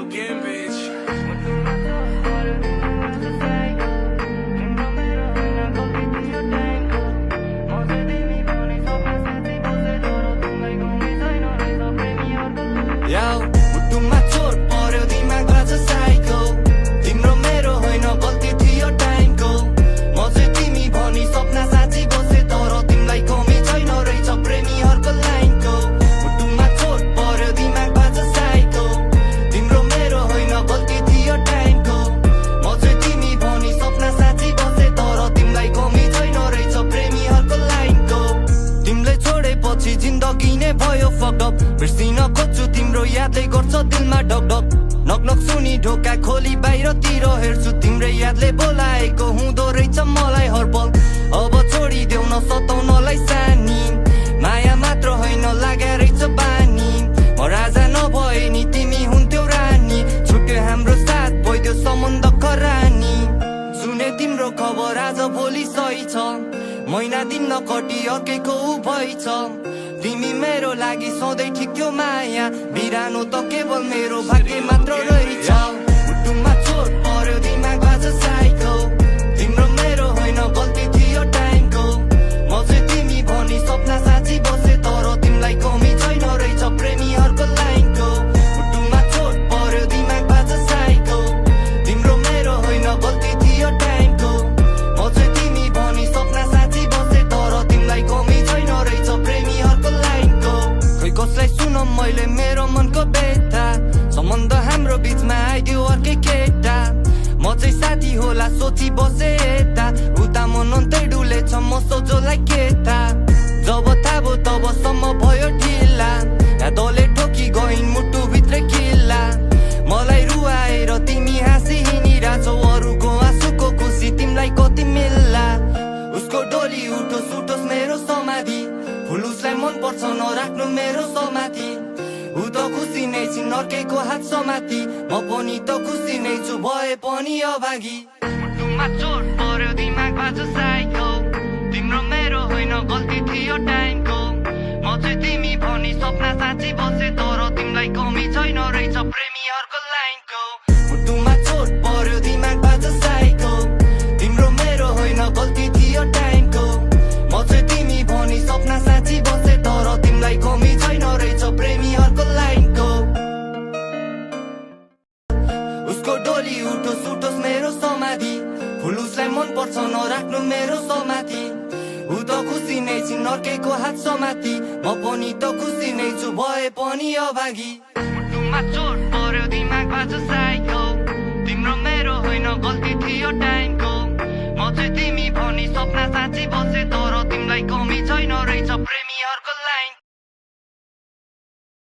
again, bitch. Yo, मुटुमा चोट पर्यो दिमागमा छ साइको तिम्रो मेरो होइन गल्ती थियो टाइमको म चाहिँ तिमी भनी सपना साँची बसे तर तिमीलाई कमी छैन रहेछ प्रेमीहरूको लाइनको मुटुमा चोट पर्यो दिमागमा छ साइको तिम्रो मेरो होइन गल्ती थियो टाइमको म चाहिँ तिमी भनी सपना साँची बसे तर तिमीलाई कमी छैन रहेछ प्रेमीहरूको लाइनको तिमीले छोडेपछि जिन्दगी नै भयो फकअप बिर्सिन खोज्छु तिम्रो यादले गर्छ दिलमा ढकढक नकनक सुनि ढोका खोली बाहिरतिर हेर्छु तिम्रै यादले बोलाएको हुँदो रहेछ मलाई हर पल अब छोडिदेऊ न सताउनलाई सानी माया मात्र होइन लागे रहेछ बानी म राजा नभए नि तिमी हुन्थ्यौ रानी छुट्यो हाम्रो साथ भइदियो सम्बन्ध खरानी सुने तिम्रो खबर आज भोलि सही छ महिना दिन नकटी अर्कैको भइछ तिमी मेरो लागि सधैँ ठिक थियो माया बिरानो त केवल मेरो भाग्य मात्र रहेछ मुटुमा चोट पर्यो दिमागमा छ साइको तिम्रो मेरो होइन गल्ती थियो टाइमको म चाहिँ तिमी भनी सपना साँची बसे तर तिमीलाई कमी छैन रहेछ प्रेमीहरूको लाइनको मुटुमा चोट पर्यो दिमागमा छ साइको तिम्रो मेरो होइन गल्ती थियो टाइमको म चाहिँ तिमी भनी सपना साँची बसे तर तिमीलाई कमी छैन रहेछ प्रेमीहरूको लाइनको खै कसलाई सुन मैले मेरो मनको बेथा सम्बन्ध हाम्रो बिचमा आइदियो अर्कै केटा म चाहिँ साथी होला सोची बसे यता उता मन अन्तै डुलेछ म सोझोलाई केटा जब थाहा भयो तबसम्म भयो ढिला यादले ठोकी गइन् मुटुभित्रै किल्ला मलाई रुवाएर तिमी हाँसी हिँडिरहेछौ अरूको आँसुको खुसी तिमीलाई कति मिल्ला उसको डोली उठो सुटोस् मेरो समाधि फुल उसलाई मन पर्छ नराख्नु मेरो समाधि ऊ त खुसी नै छिन् अर्कैको हात समाति म पनि त खुसी नै छु भए पनि अभागी मुटुमा चोट पर्यो दिमागमा छ साइको तिम्रो मेरो होइन गल्ती थियो टाइमको म चाहिँ तिमी भनी सपना साँची बसे तर तिमीलाई कमी छैन रहेछ प्रेमीहरूको लाइनको मुटुमा चोट पर्यो दिमागमा छ साइको तिम्रो मेरो होइन गल्ती थियो टाइमको म चाहिँ तिमी भनी सपना साँची बसे तर तिमीलाई कमी छैन रहेछ प्रेमीहरूको लाइनको उसको डोली उठो सुटोस् मेरो समाधि फुल उसलाई मन पर्छ नराख्नु मेरो समाधि ऊ त खुसी नै छिन् अर्कैको हात समाति म पनि त खुसी नै छु भए पनि अभागी मुटुमा चोट पर्यो दिमागमा छ